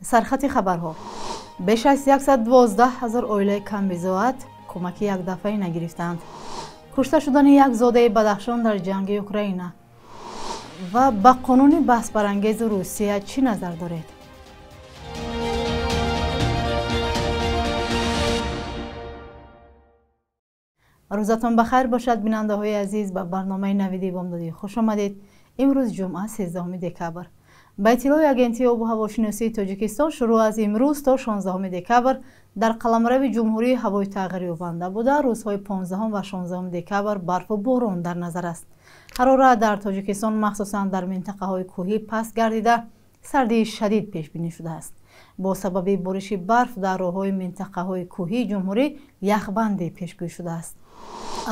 Сархати хабарҳо. Беш аз 112 ҳазор оилаи камбизоат кӯмаки якдафъаӣ нагирифтанд. Кушта шудани як зодаи Бадахшон дар ҷанги Украина. Ва ба қонуни баҳсбарангези Русия чӣ назар доред? Рӯзатон ба хайр бошад, бинандаҳои азиз. Ба барномаи Навиди Бомдодӣ хуш омадед. Имрӯз ҷумъа, 13 декабр. Ба иттилои Агентии обу ҳавошиносии Тоҷикистон, шурӯъ аз имрӯз то 16 декабр дар қаламрави ҷумҳурӣ ҳавои тағйирёбанда буда, рӯзҳои 15 ва 16 декабр барфу борон дар назар аст. Ҳарорат дар Тоҷикистон, махсусан дар минтақаҳои кӯҳӣ, паст гардида, сардии шадид пешбинӣ шудааст. Бо сабаби бориши барф дар роҳҳои минтақаҳои кӯҳии ҷумҳурӣ яхбандӣ пешгӯӣ шудааст.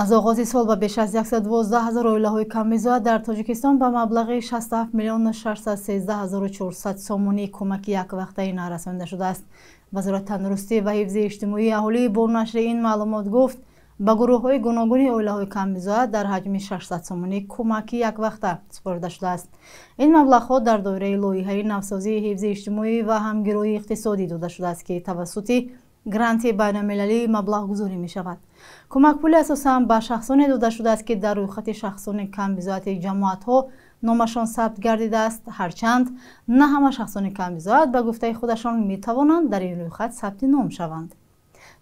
Аз оғози сол ба беш аз 112 ҳазор оилаҳои камбизоат дар Тоҷикистон ба маблағи 67 миллиону 613 400 сомонӣ кӯмаки яквақтаӣ нарасонида шудааст. Вазорати тандурустӣ ва ҳифзи иҷтимоии аҳолӣ бо нашри ин маълумот гуфт, ба гурӯҳҳои гуногуни оилаҳои камбизоат дар ҳаҷми 600 сомонӣ кӯмаки яквақта супорида шудааст. Ин маблағҳо дар доираи лоиҳаи навсозии ҳифзи иҷтимоӣ ва ҳамгироии иқтисодӣ дода шудааст, ки тавассути гранти байналмилалӣ маблағгузорӣ мешавад. Кӯмакпули асосан ба шахсоне дода шудааст, ки дар рӯйхати шахсони камбизоати ҷамоатҳо номашон сабт гардидааст. Ҳарчанд на ҳама шахсони камбизоат ба гуфтаи худашон метавонанд дар ин рӯйхат сабти ном шаванд.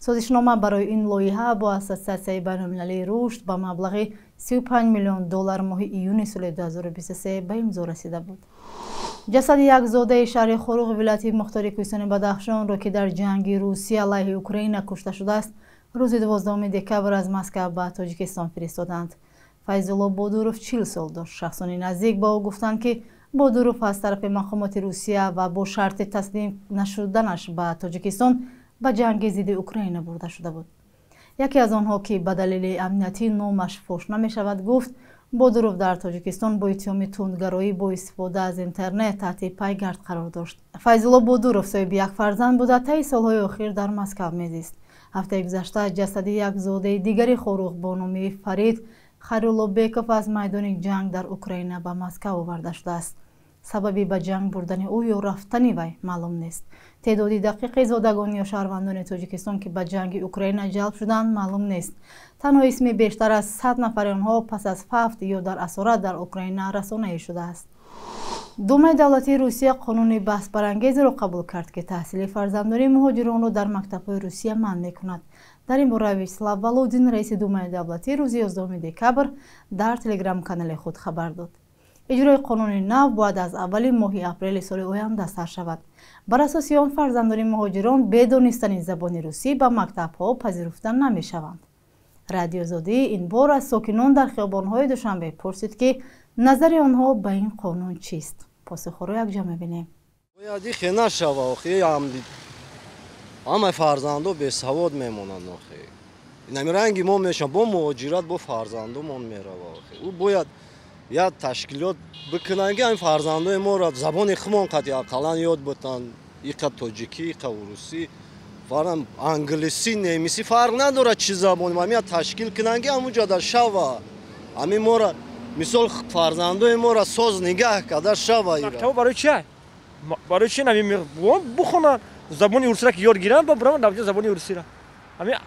Созишнома барои ин лоиҳа бо Ассотсиатсияи байналмилалии рушд ба маблағи 35 миллион доллар моҳи июни соли 2023 ба имзо расида буд. Ҷасади як зодаи шаҳри Хоруғ вилояти мухтори Кӯҳистони Бадахшонро, ки дар ҷанги Русия алайҳи Украина кушта шудааст, рӯзи 12 декабр аз Москав ба Тоҷикистон фиристоданд. Файзулло Бодуров 40 сол дошт. Шахсони наздик ба ӯ гуфтанд, ки Бодуров аз тарафи мақомоти Русия ва бо шарти таслим нашуданаш ба Тоҷикистон ба ҷанги зидди Украина бурда шуда буд. Яке аз онҳо, ки ба далели амниятӣ номаш фош намешавад, гуфт Бодуров дар Тоҷикистон бо иттиҳоми тундгароӣ бо истифода аз интернет таҳти пайгард қарор дошт. Файзулло Бодуров соҳиби як фарзанд буда, таи солҳои охир дар Москав мезист. Ҳафтаи гузашта ҷасади як зодаи дигари Хоруғ бо номи Фарид Хайруллобеков аз майдони ҷанг дар Украина ба Москав оварда шудааст. Сабаби ба ҷанг бурдани ӯ ё рафтани вай маълум нест. Теъдоди дақиқи зодагон ё шаҳрвандони Тоҷикистон, ки ба ҷанги Украина ҷалб шуданд, маълум нест. Танҳо исми бештар аз 100 нафари онҳо пас аз фавт ё дар асорат дар Украина расонаӣ шудааст. Думаи давлатии Русия қонуни баҳсбарангезеро қабул кард, ки таҳсили фарзандони муҳоҷиронро дар мактабҳои Русия манъ мекунад. Дар ин бора Вячеслав Володин, раиси Думаи давлатӣ, рӯзи 11 декабр дар телеграм-канали худ хабар дод. Иҷрои қонуни нав бояд аз аввали моҳи апрели соли оянда сар шавад. Бар асоси он фарзандони муҳоҷирон бе донистани забони русӣ ба мактабҳо пазируфта намешаванд. Радиозодӣ ин бор аз сокинон дар хиёбонҳои Душанбе пурсид, ки назари онҳо ба ин қонун чист. Посухҳоро якҷо мебинем. Бояд ихе нашава, охи ҳамаи фарзандо бесавод мемонанд. Охи инами ранги мо мешаванд, бо муҳоҷират бо фарзандомон мерава. Охи ӯ бояд як ташкилот бикунанд, ки ҳамин фарзандои моро забони худмон қати ақаллан ёд бутанд. Иқа тоҷикӣ, иқа урусӣ, фарам англисӣ, немисӣ, фарқ надорад чӣ забони. Ҳамин як ташкил кунанд, ки ҳамун ҷода шава. Ҳамин мора мисол фарзандои моро соз нигаҳ карда шава. Мактабо барои чи? Барои чи бухонанд забони урусиро, ки ёд гиранд, ба бираванд дар забони урусиро. Ҳамин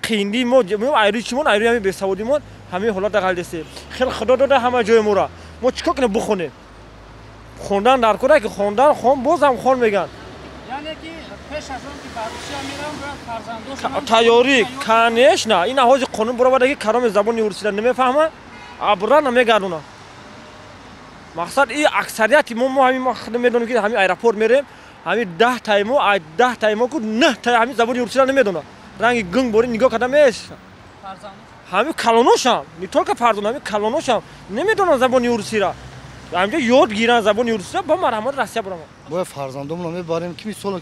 қиндии мо, айрӯи чимон, айрӯи ҳамин бесаводимон ҳамин ҳолат ғалдесем. Хеле худо дода ҳама ҷои моро. Мо чӣ кор кунем бухонем? Хондан дар кора, ки хондан хон, боз ҳам хон мегӯянд. Яъне ки пеш аз он ки ба Русия мераванд, бояд фарзандошон тайёрӣ, конечно. Ин ҳози қонун бароварда, ки кадоме забони урусиро намефаҳмад, абра намегардонад. Мақсад и аксарияти мо ҳамин мо худ медонем, ки ҳамин аэропорт мерем, ҳамин 10 таи мо, 10 таи мо ку 9 таи ҳамин забони урусиро намедонад. Ранги гунг бори нигоҳ карда меш. Ҳамин калоношам, не только фарзанд, ҳамин калоношам намедонанд забони урусиро. Ҳаминҷо ёд гиранд забони урусиро, ба марҳамат Россия бираванд. Бояд фарзандомонро мебарем, ки мисол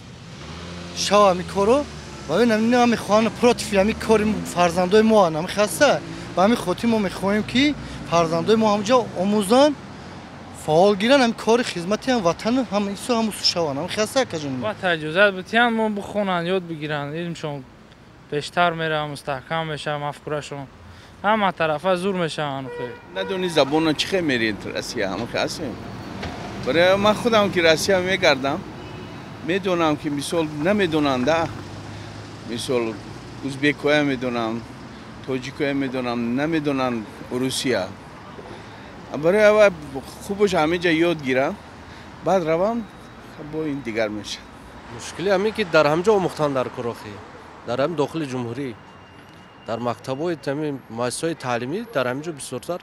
шава ҳамин коро, ва намехоҳанд против ҳамин кори фарзандои мо ҳамин хаста. Ба ҳамин хотир мо мехоҳем, ки фарзандои мо ҳамҷо омӯзанд, фаъол гиранд, ҳамин кори хизмати ҳам ватан ҳам исо ҳам усу шаванд. Ҳамин хаста акаҷон. Бояд иҷозат битиҳанд, мо бихонанд, ёд бигиранд, илмшон бештар меравад, мустаҳкам мешавад мафкурашон. Ҳама тарафа зур мешаванд. Надони забонро чӣ хел меред Россия? Ҳама хел ҳастем. Барои ман худам ки Россия мегардам, Медонам ки мисол намедонанда, мисол узбекоя медонам, тоҷикоя медонам, намедонанд русия. Барои ава хубаш ҳамин ҷа ёд гирам, баъд равам, бо ин дигар мешавад. Мушкили ҳамин ки дар ҳамҷо омӯхтан дар курохӣ, дар ҳамин дохили ҷумҳурӣ, дар мактабҳои ҳамин муассисаҳои таълимӣ дар ҳамин ҷо бисёртар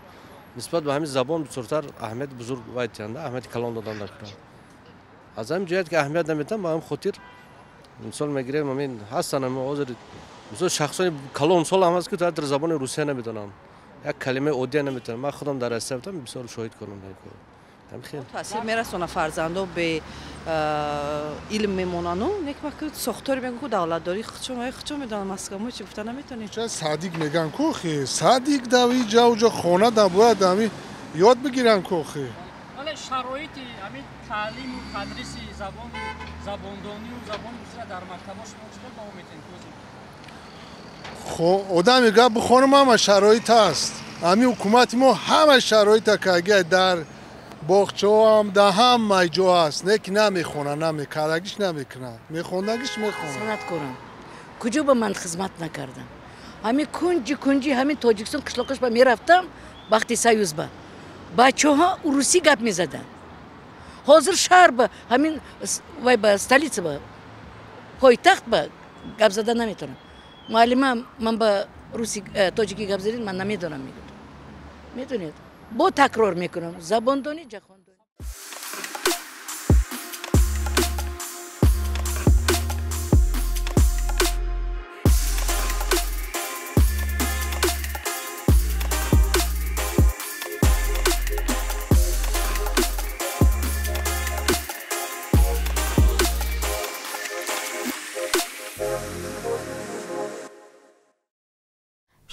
нисбат ба ҳамин забон бисёртар аҳамияти бузург вай диҳанда, аҳамияти калон додан дар курон. Аз ҳамин ҷиҳат ки аҳамият наметиҳанд, ба ҳамин хотир мисол мегирем, ҳамин ҳастанд ҳамин ҳозир мисол шахсони калонсол ҳам ҳаст ки дар забони русия намедонанд, як калимаи оддия наметавонанд. Ман худам дар Россия будам, бисёр шоҳид кунам дар кор. Таъсир мерасона, фарзандо бе илм мемонану нек сохтори мегӯ давлатдорӣ хучо медонам, Москва чи гуфта наметонем. Садик меган кохи, садик дави ҷавҷа хона да бояд ҳами ёд бигиран кохи. Вале шароити ҳамин таълиму тадриси забон, забондонию забони русия дар мактабҳо шумо чӣ хел баҳо метиҳед? Одам мегӯяд бихонам, ҳама шароит ҳаст. Ҳамин ҳукумати мо ҳама шароита кагия дар боғчаҳоам дар ҳама ҷо ҳаст, не ки намехонад, намекардагиш намекунад, мехондагиш мехонад. Санъаткорам, куҷо ба ман хизмат накардам. Ҳамин кунҷи кунҷи ҳамин Тоҷикистон қишлоқаш ба мерафтам, вақти союз ба бачаҳо урусӣ гап мезаданд. Ҳозир шаҳр ба ҳамин вай ба столица ба пойтахт ба гап зада наметавонам. Муаллима ман ба руси тоҷикӣ гап задед, ман намедонам мегӯяд. Медонед? Бо такрор мекунам, забондонӣ ҷаҳондонӣ.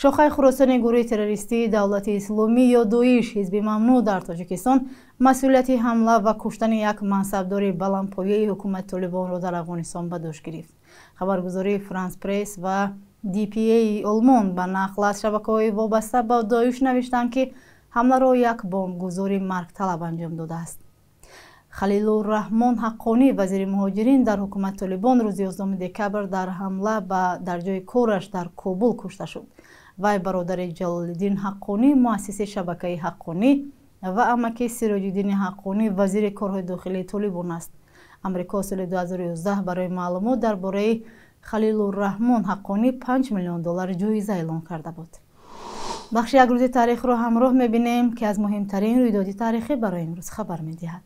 Шохаи Хуросони гурӯҳи террористии Давлати Исломӣ ё Доиш, ҳизби мамнӯъ дар Тоҷикистон, масъулияти ҳамла ва куштани як мансабдори баландпояи ҳукумати Толибонро дар Афғонистон ба дӯш гирифт. Хабаргузории Франс Пресс ва ДПАи Олмон ба нақл аз шабакаҳои вобаста ба Доиш навиштанд, ки ҳамларо як бомбгузори маргталаб анҷом додааст. Халилурраҳмон Ҳаққонӣ, вазири муҳоҷирин дар ҳукумати Толибон, рӯзи 11 декабр дар ҳамла ба дар ҷои кораш дар Кобул кушта шуд. Вай бародари Ҷалолиддин Ҳаққонӣ, муассиси шабакаи Ҳаққонӣ ва амаки Сироҷиддини Ҳаққонӣ, вазири корҳои дохилии Толибон аст. Амрико соли 2011 барои маълумот дар бораи Халилурраҳмон Ҳаққонӣ 5 миллион доллар ҷоиза эълон карда буд. Бахши як рӯзи таърихро ҳамроҳ мебинем, ки аз муҳимтарин рӯйдоди таърихӣ барои имрӯз хабар медиҳад.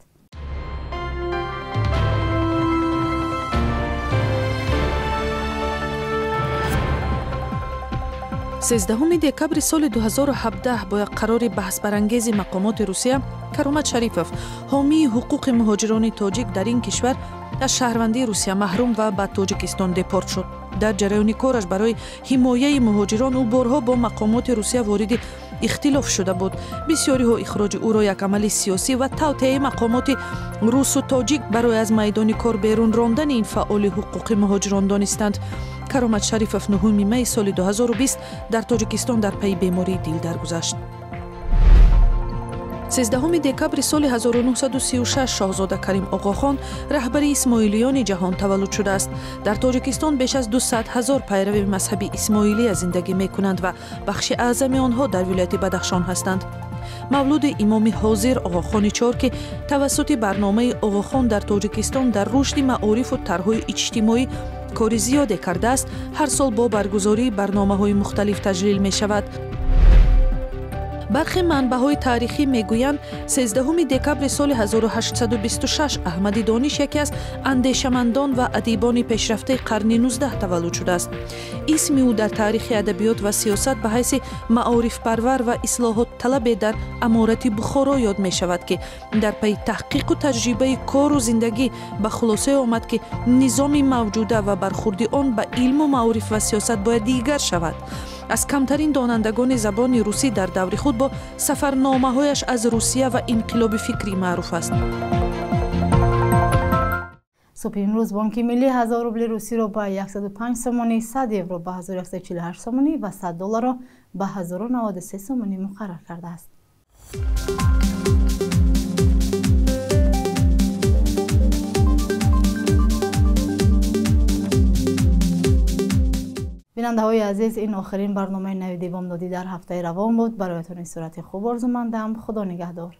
13 декабри соли 2017 бо як қарори баҳсбарангези мақомоти Русия, Каромат Шарифов, ҳомии ҳуқуқи муҳоҷирони тоҷик дар ин кишвар, аз шаҳрвандии Русия маҳрум ва ба Тоҷикистон депорт шуд. Дар ҷараёни кораш барои ҳимояи муҳоҷирон ӯ борҳо бо мақомоти Русия вориди ихтилоф шуда буд. Бисёриҳо ихроҷи ӯро як амали сиёсӣ ва тавтиаи мақомоти русу тоҷик барои аз майдони кор берун рондани ин фаъоли ҳуқуқи муҳоҷирон донистанд. Каромат Шарифов 9 майи соли 2020 дар Тоҷикистон дар пайи бемории дил даргузашт. 13 декабри соли 1936 шоҳзода Карим Оғохон, раҳбари исмоилиёни ҷаҳон, таваллуд шудааст. Дар Тоҷикистон беш аз 200 ҳазор пайрави мазҳаби исмоилия зиндагӣ мекунанд ва бахши аъзами онҳо дар вилояти Бадахшон ҳастанд. Мавлуди имоми ҳозир Оғохони чор, ки тавассути барномаи Оғохон дар Тоҷикистон дар рушди маорифу тарҳҳои иҷтимоӣ кори зиёде кардааст, ҳар сол бо баргузории барномаҳои мухталиф таҷлил мешавад. Бархе манбаъҳои таърихӣ мегӯянд, 13 декабри соли 1826 Аҳмади Дониш, яке аз андешамандон ва адибони пешрафтаи қарни 19, таваллуд шудааст. Исми ӯ дар таърихи адабиёт ва сиёсат ба ҳайси маорифпарвар ва ислоҳотталабе дар аморати Бухоро ёд мешавад, ки дар пайи таҳқиқу таҷрибаи кору зиндагӣ ба хулосае омад, ки низоми мавҷуда ва бархурди он ба илму маориф ва сиёсат бояд дигар шавад. Аз камтарин донандагони забони русӣ дар даври худ бо сафарномаҳояш аз Русия ва инқилоби фикрӣ маъруф аст. Субҳи имрӯз Бонки Миллӣ 1000 рубли русиро ба 105 сомонӣ, 100 евро ба 1148 сомонӣ ва 100 долларро ба 1093 сомонӣ муқаррар кардааст. Бинандаҳои азиз, ин охирин барномаи Навиди Бомдодӣ дар ҳафтаи равон буд. Бароятон истироҳати хуб орзумандам. Худо нигаҳдор.